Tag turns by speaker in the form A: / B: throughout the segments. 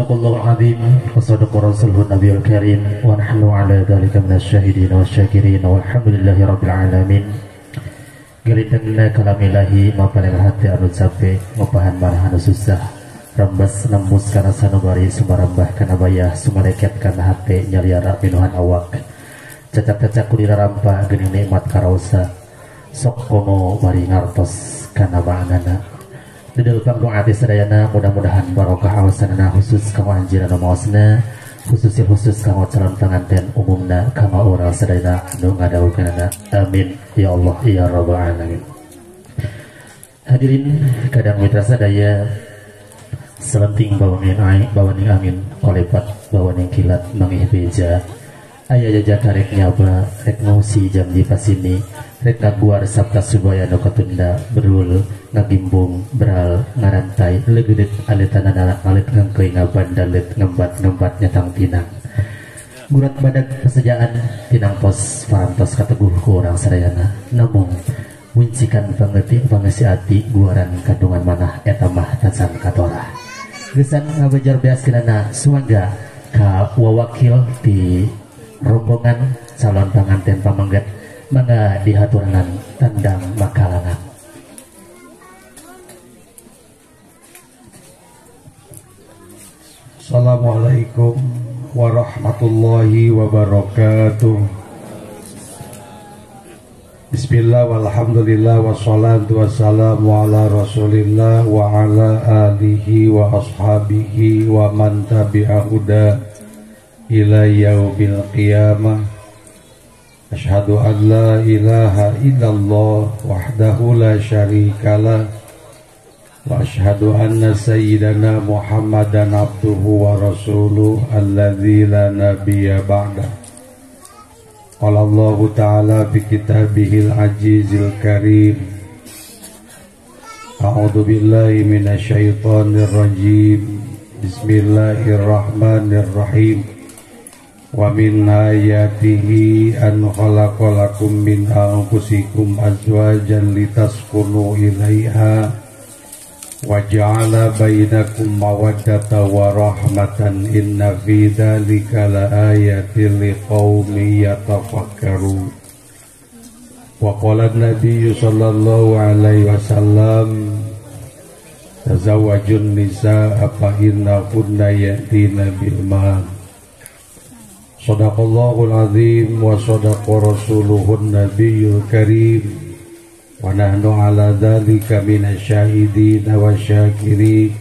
A: Sadaqallahul azim wa sadaqa rasuluhun nabiyul karim wa nahnu ala dzalika minasyahidin wasyakirin walhamdulillahi rabbil alamin. Gelintengna kalam ilahi mapalel hati anu capek ngopahan marah anu susah rembes nembus kana sanubari sumarembah kana bayah sumaleket kana hate nyaliara minuhan awak cacak-cacak kulira rampa geuning nikmat karaosa sok komo bari ngartos kana maanana. Dedel pangdoa ati sadayana mudah-mudahan barokah awasanana khusus kanggo anjeunna nu maosna khusus kanggo calon panganten umumna kanggo urang sadayana nu ngadawukeunana. Amin ya Allah ya rabbal alamin. Hadirin kadang mitra sadaya, selenting bawaning bawaning angin kolepat bawaning kilat mangih beja aya jajak rek nyaba rek ngungsi jam di pasini rek ngaguar sabta subaya nu katunda berul ngagimbung beral ngarantai legedet aletanana alit ngangkeuy ngabandalet ngembat-ngembat nyatang tinang gurat badag pesejaan tinang pos parantos kateguh ku urang sadayana. Namung wincikan pangeuti pangeusi ati guaran kandungan manah eta mah tacan katorah gesan ngabejar beaskeunana sumangga ka wawakil di rombongan calon panganten pamengget mangga dihaturanan tandang makalangan.
B: Assalamualaikum warahmatullahi wabarakatuh. Bismillah walhamdulillah wassalatu wassalamu ala rasulillah wa ala alihi wa ashabihi wa man tabi'a huda ila yaumil qiyamah. Asyhadu an la ilaha illallah wahdahu la syarikalah wa asyhadu anna sayyidana Muhammadan abduhu wa rasuluh alladzi la nabiyya ba'da. Qala Allahu ta'ala fi kitabihil azizil karim, a'udzu billahi minasyaitonir rajim, bismillahirrahmanirrahim. Wa min ayatihi an khalaqalakum min anfusikum azwajan litaskunu ilaiha wa ja'ala bainakum mawaddatan wa rahmatan inna fi dzalika laayatin liqaumin yatafakkarun. Wa qala an-nabiyyu sallallahu alaihi wasallam, tazawwajun nisaa fa innakunna ya'tina bil mal. Sadaqallahul azim wa sadaqa rasuluhun nabiyyul karim wa nahnu ala dzalika minasyahidin wa syakirin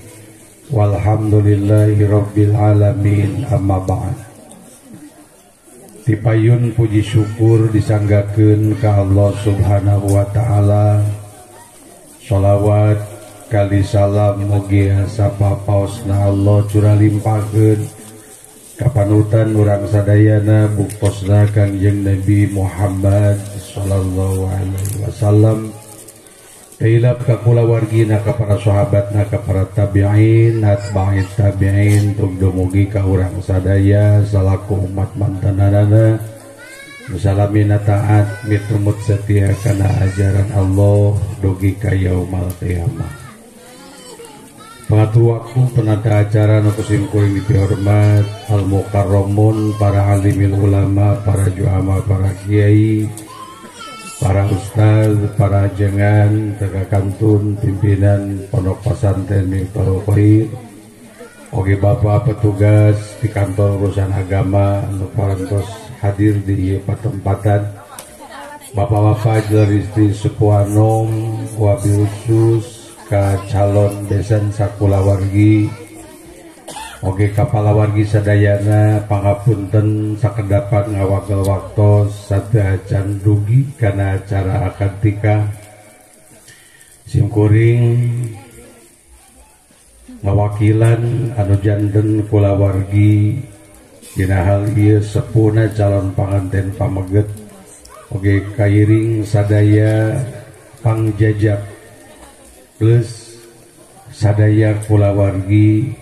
B: walhamdulillahi rabbil alamin. Amma ba'd. Tipayun puji syukur disanggakeun ka Allah Subhanahu wa taala. Shalawat kali salam mugi sapa paosna Allah curah limpahkeun kapanutan urang sadayana buktosna Kangjeng Nabi Muhammad sallallahu alaihi wasallam, kailap ka kulawargina, ka para sahabatna, ka para tabi'in, atba'it tabi'in, tug dumugi ka urang sadaya salaku umat mantananana musalamina taat mitumut setia kana ajaran Allah dugi ka yaumal qiyamah. Pengatur waktu penata acara nu kuring dihormat al mukarramun, para alimil ulama, para juama, para kiai, para ustaz, para jengan, tegak kantun, pimpinan pondok pesantren Miftahul Khair, oge bapak petugas di kantor urusan agama nu parantos hadir di ieu patempatan, bapak-bapak jelaristi sepuanom wabil khusus ka calon besan sakulawargi oge kapalawargi sadayana, pangapunten sakedapat ngawagel waktos sateuacan dugi kana acara akad nikah. Simkuring ngawakilan anu janten kulawargi dina hal ieu sepuhna calon panganten pameget oge kairing sadaya pangjajab plus sadaya kulawargi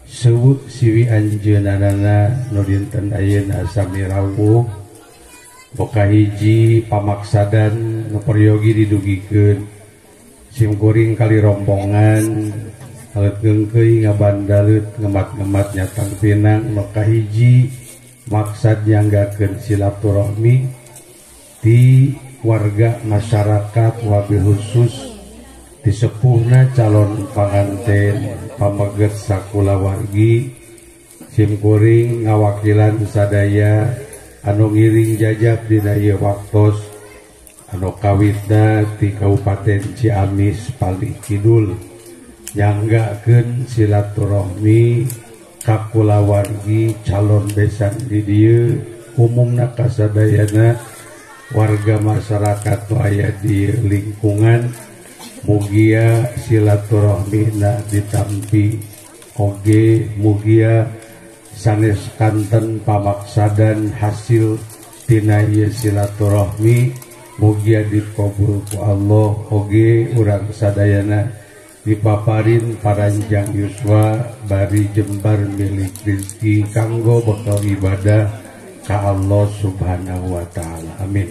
B: sewu siwi anjeunanana nu dinten ayeuna sami rawuh boka hiji pamaksadan nu peryogi didugikeun simkuring kali rombongan Alet geungkeuy ngabandaleut ngemat-ngemat nyatang pinang nu kahiji maksad nyanggakeun silaturahmi di warga masyarakat wabil khusus di sepuhna calon panganten pameget sakulawargi simkuring ngawakilan sadaya anu ngiring jajab dina ieu waktos anu kawitna ti Kabupaten Ciamis Palih Kidul nyanggakeun silaturahmi ka kulawargi calon besan di dieu umumna kasadayana warga masyarakat nu aya di lingkungan mugia silaturahmina ditampi oge mugia sanes kanten pamaksadan hasil tina ieu silaturahmi mugia dikabul ku Allah oge urang sadayana dipaparin paranjang yuswa bari jembar milik rizki kanggo bekal ibadah ka Allah subhanahu wa ta'ala amin.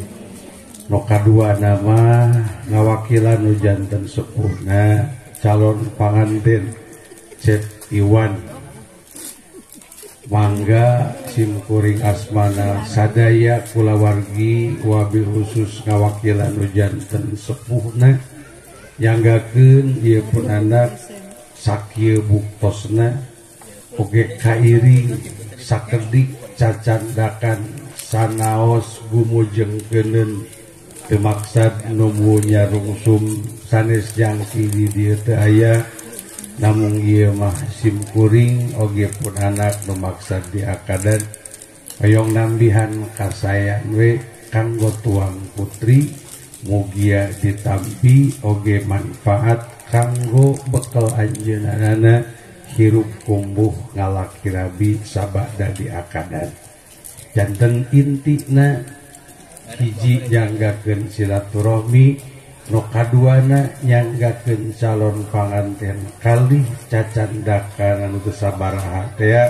B: Nu kadua nama ngawakilan nu janten sepuhna calon panganten Cep Iwan mangga simkuring asmana sadaya kulawargi wabil khusus ngawakilan nu janten sepuhna nyanggakeun ieu pun anak sakieu buktosna oge kairing sakedik cacandakan sanaos gumujengkeuneun teu maksad nu nyarungsum sanes jangki di dieu teu aya namung ieu mah simkuring oge pun anak nu maksad diakadan hoyong nambihan kasayan we kanggo tuang putri mugia ditampi oge manfaat kanggo bekal anjeunna hirup kumbuh ngalaki rabi sabada diakadan janten intina hiji nyanggakeun silaturahmi nu kaduana nyanggakeun calon panganten kalih cacandakan anu teu sabaraha teh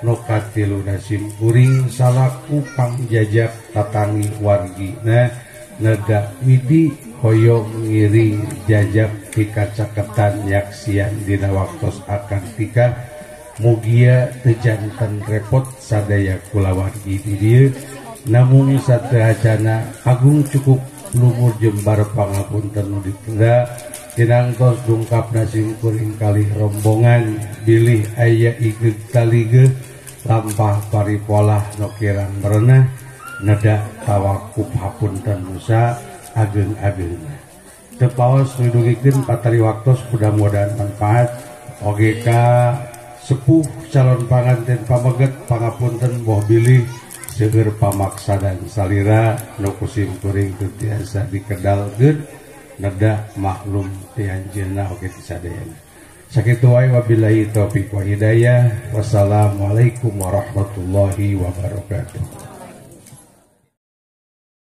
B: nu katiluna simkuring salaku pangjajab tatangi wargina neda midi hoyong ngiring jajab pikacaketan nyaksian dina waktos akad nikah mugia teu janten repot sadaya kulawargi di dieu namung sateuacana agung cukup lumur jembar pangapunten nu ditunda tinangtos dungkapna simkuring kalih rombongan bilih aya igeug taligeuh lampah paripolah nu kirang merenah neda tawakup hapunten nusa ageung-ageungna teu paos midugikeun patari waktos mudah-mudahan manfaat oge ka sepuh calon panganten pameget pangapunten boh bilih seueur pamaksadan salira nu ku simkuring teu tiasa dikedalkeun neda maklum ti anjeunna oge ti sadayana sakitu wae wabillahi taufik wa hidayah wassalamualaikum warahmatullahi wabarakatuh.